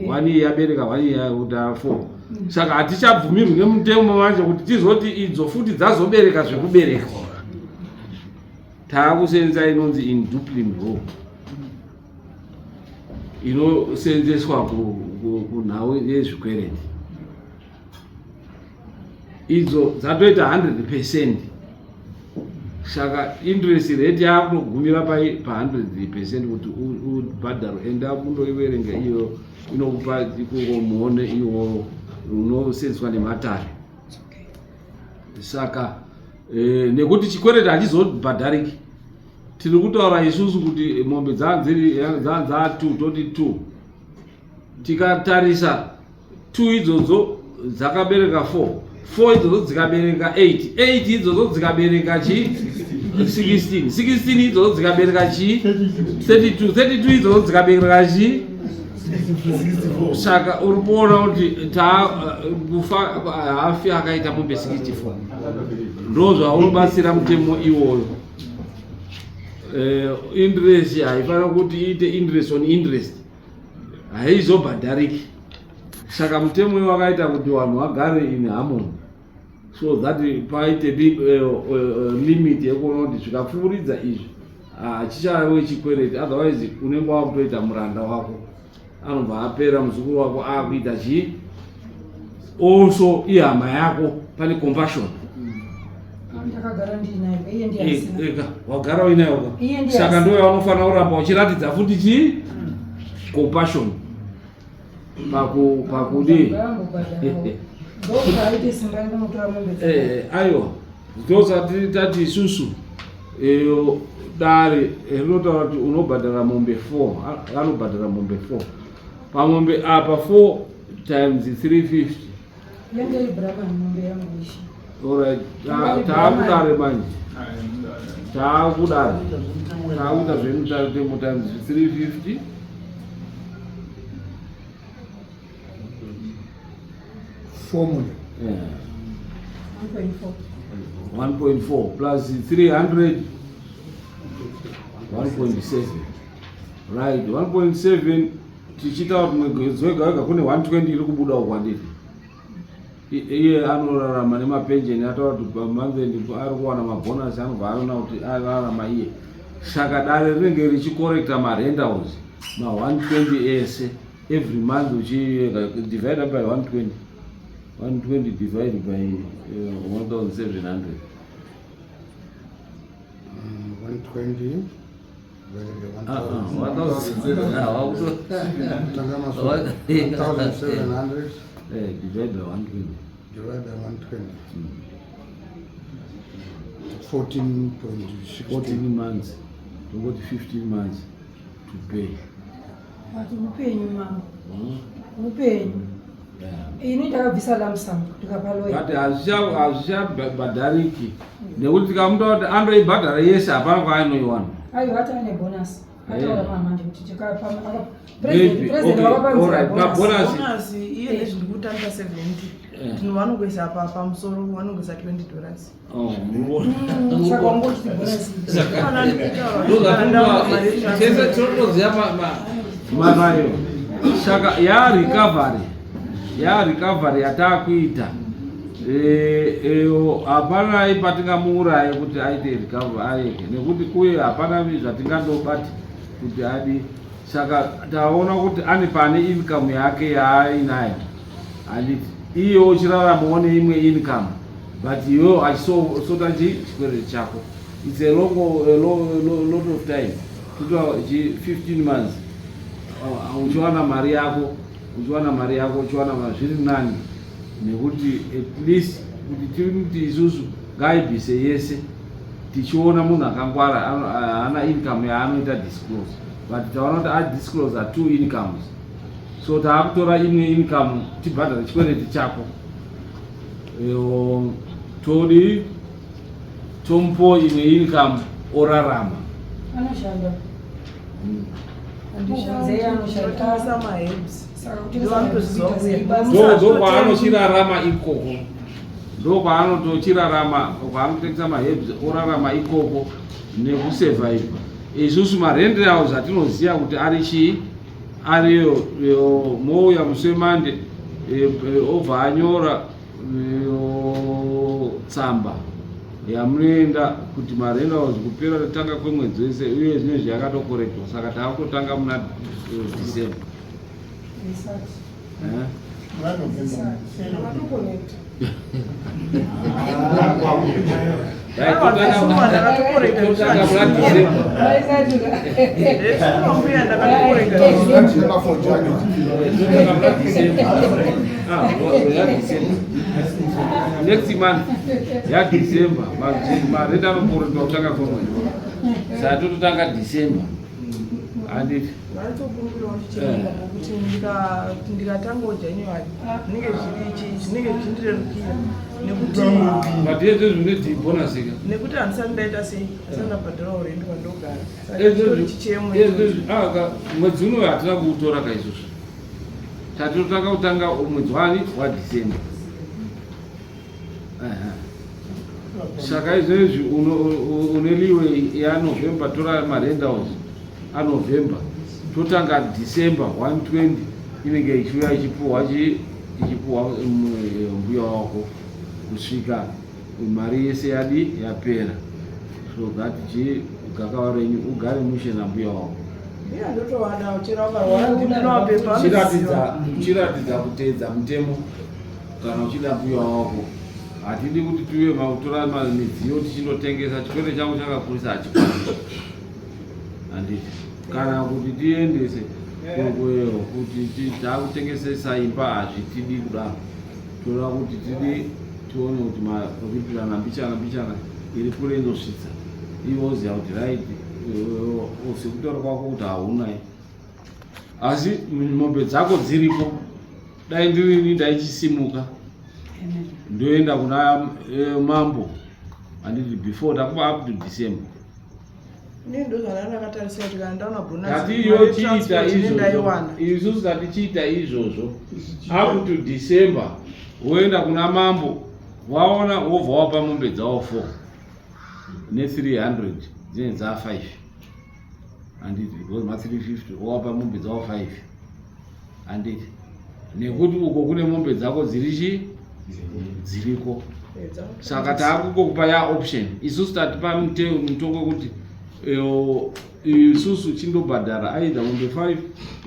one year yabereka one year yakuita four mm. saka hatichabvumirwi nemutemo wacho kuti tizoti idzo futi dzazobereka zvekubereka taakusenza inonzi induplin law inosenzeswa kunhau yezvikwereti idzo dzatoita 100 percent saka interest rate yakutogumira pa 100 percent kuti ubhadharo enda kundoiverenga iyo inokupa ikoko muone iwo unosenzeswa nematare saka eh, nekuti chikwereti hachizobhadhariki tiri kutaura isusu kuti mombe dzaa 2 toti 2 tikatarisa 2 idzodzo dzakabereka 4 4 idzodzo dzikabereka 8 8 idzodzo dzikabereka chi 16 16 idzodzo dzikabereka chi 32 32 idzodzo dzikabereka chi saka uri kuona kuti kufa hafi akaita mombe 64 ndo zvaunobatsira mutemo iwoyo eh, interest haifanira kuti iite interest on interest haizobhadhariki saka mutemo uyu wakaita kuti vanhu vagare in harmony so that paite eh, eh, limit yekuona kuti zvikapfuuridza izvi hachichave chikwereti otherwise unenge wakutoita muranda wako anobva apera muzukuru wako akuita chii also ihama yako pane compassion ndakagara ndinayo iye ndiye eh, asina ega wagara uinayo ka Iye ndiye saka asina. ndiyo yaunofanira kuramba uchiratidza futi chii compassion paku pakudii Ngambobhadharawo. Ndokuti aite simba rekunotora mombe dzake. Eh, aiwa ndosati tati isusu eh, dare rinotaura kuti unobhadhara mombe 4 anobhadhara mombe 4 pamombe apa 4 times 350 Yange iri Brahman mombe yangu ishi. Alright, taakudare manje. Taakudare. Taakuita zvemutemo times 350. Formula. Yeah. 1.4. 1.4 plus 300 1.7 right 1.7 tichiita kuti mwedzi wega wega kune 120 iri kubuda uku handiti iye anorarama nemapenjeni ataura kuti pamonth end ari kuwana mabhonasi anobva aona kuti ararama iye saka dare rinenge richikorekta marentals ma120 ese every month uchidivide by 120 120 divide by 1700 120 Divide by 120. Divide by 120. 14.6. 14 months. Tongoti 15 months to pay. But upenyu mambo. Upenyu. Ini ndakabvisa lump sum ndikapa lawyer. But hazvichabhadhariki nekuti tikamuta kuti andoibhadhara yese hapana kwaanoiwana. Aiwa hata ane bonus. Ataura mama kuti tikapa Maybe, president president okay, wakapa alright, bonus. pabonus. Bonus iye nezviri kutambira 70 tinhu vanongoisa pa pamusoro vanongoisa 20 dollars. Oh, Saka wangoti bonus. Tese tinotoziva marayo. Saka ya recovery ya recovery yatakuita eh, eh, hapana patingamuuraye kuti aite recovery areke nekuti kuye hapana zvatingandobati kuti adi saka taona kuti ane pane income yake yaainayo handiti iye uchiraramawo neimwe income but iwewo achisota chikwereti chako it's a long, a long, a lot of time totoa 15 months uh, uchiwana mari yako uchiwana mari yako uchiwana zviri nani nekuti at least kuti timuti isusu ngaaibvise yese tichiona munhu akangwara haana income yaanoita disclose but taona kuti adisclose two incomes so taakutora imwe income tibhadhare chikwereti chako todi tomupo imwe income orarama anoshanda ndokwaanochirarama ikoko ndokwaanotochirarama kwaanotengesa maherbs orarama ikoko nekusurviva isusu marendere awo zvatinoziva kuti ari chii ariyo mouya musi wemande e, e, obva anyora tsamba yamunoenda kuti marentals kupera totanga kwemwedzi wese uye zvinezvi yakatokorektwa saka taakutotanga muna eh, december eh? Next month ya December marenda anoporotwa kutanga kwemwedzi saka tototanga December handiti Vanotokumbirawo chichiremba kuti ndikatangawo January zvinenge zviri zvinenge zvichindirerukira nekuti but izvo zvine bonus ka nekuti handisati ndaita sei handisati ndabhadharawo rent kwandogara saka chitori chichemo aka mwedzi unoyo hatina kuutora ka isusu tatotanga kutanga mwedzi wani wadecember Saka izvezvi une leeway yaNovember tora marentals aNovember totanga December 120 inenge ichiuya ichipuhwa ichipuhwa mm, mbuya wako kusvika mari yese yadi yapera so that chi gakava renyu ugare mushe nambuya wako chiratidza kuteedza mutemo Kana uchida mbuya wako hatidi kuti tive makutora midziyo tichindotengesa chikwere changu chakakurisa hachikwani handiti kana kuti tiendese kueo kuti takutengesesa imba hazvitidi kudaro toda kuti tidi tione kuti maripirana mbichana mbichana iri kure inosvitsa iwe woziva kuti right sekutaura kwako kuti haunai asi mombe dzako dziripo dai ndirini ndaichisimuka ndoenda kuna eh, mambo handiti before takuva up to december tati iyo chiita izvozvo isusu tati chiita izvozvo up to december woenda kuna mambo waona wobva wapa mombe dzawo 4 ne 300 dzine dza 5 handiti because ma 350 wowapa mombe dzawo 5 handiti nekuti uko kune mombe dzako dziri chi dziriko saka taakungokupa ya option isusu tatipa mutongo wekuti isusu chindobhadhara either mombe 5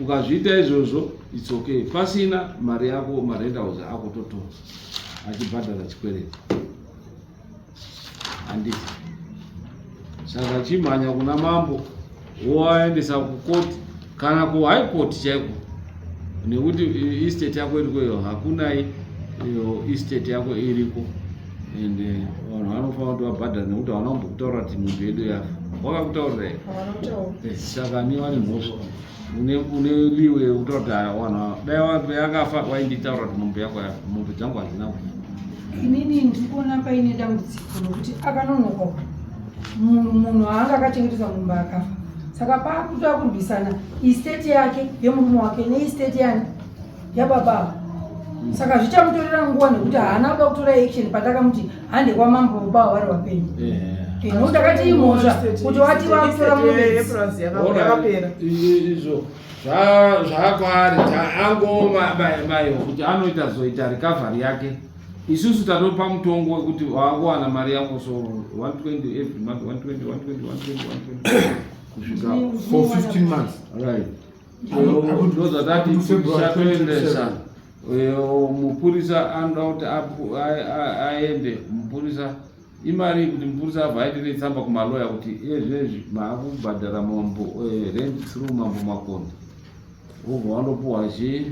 ukazviita izvozvo its okay pasina mari yako marentals ako totora achibhadhara chikwereti handiti saka chimhanya kuna mambo woaendesa kukoti kana kuhigh court chaiko nekuti estate yako iriko iyo hakuna iyo estate yako iriko and eh, vanhu vanofanira kuti vabhadhara nekuti havana kumbokutaurira kuti munhu yedu yafa wakakutaurira here eh, saka ni vane mhosva une une liwe yekutaura kuti aya wanhu dai yakafa wainditaura kuti mombe yako yafa mombe dzangu hadzina kufa inini ndiri kuona paine dambudziko nokuti akanonoka munhu munhu haanga akachengetedza mumba akafa saka pakutoa kurwisana istate yake yemurume wake neistate yani yababa ava hmm. saka zvichamutorera nguva nekuti haana kuda kutora action patakamuti hande kwamambo baba vari vapenyu yeah. Eh, nokuti akati imhosva kuti wati vakutora mombe yakapera izvo zvakwaari angomaiwo kuti anoita zoita recovery yake isusu tatopa mutongo wekuti wakuwana mari yako so 120 every month 120 120 120 120 kusvika for 15 months right ndozvatati tichatoendesa mupurisa anoda kuti aende mupurisa imari kuti mupurisa abva aende netsamba kumaloya kuti ezvezvi maakubhadhara mambo eh, rent through mambo makondo wobva wandopuhwa chii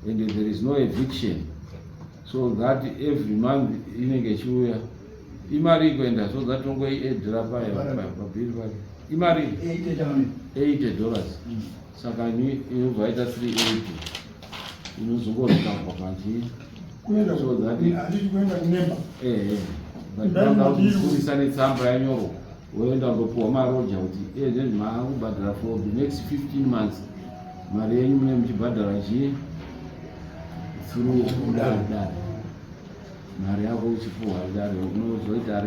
and there is no eviction so that every month inenge ichiuya imari ikuenda so that tongoiedhera pabhiri pake imari 80 dollars saka ini inobva yaita 380 inozongorikabva panji so that ehe but netsamba yanyorwa woenda kundopiwa maroja kuti ezvezvi maakubhadhara for the next 15 months mari yenyu mune muchibhadhara chii through dare mari yako uchipuhwa dare unozoita.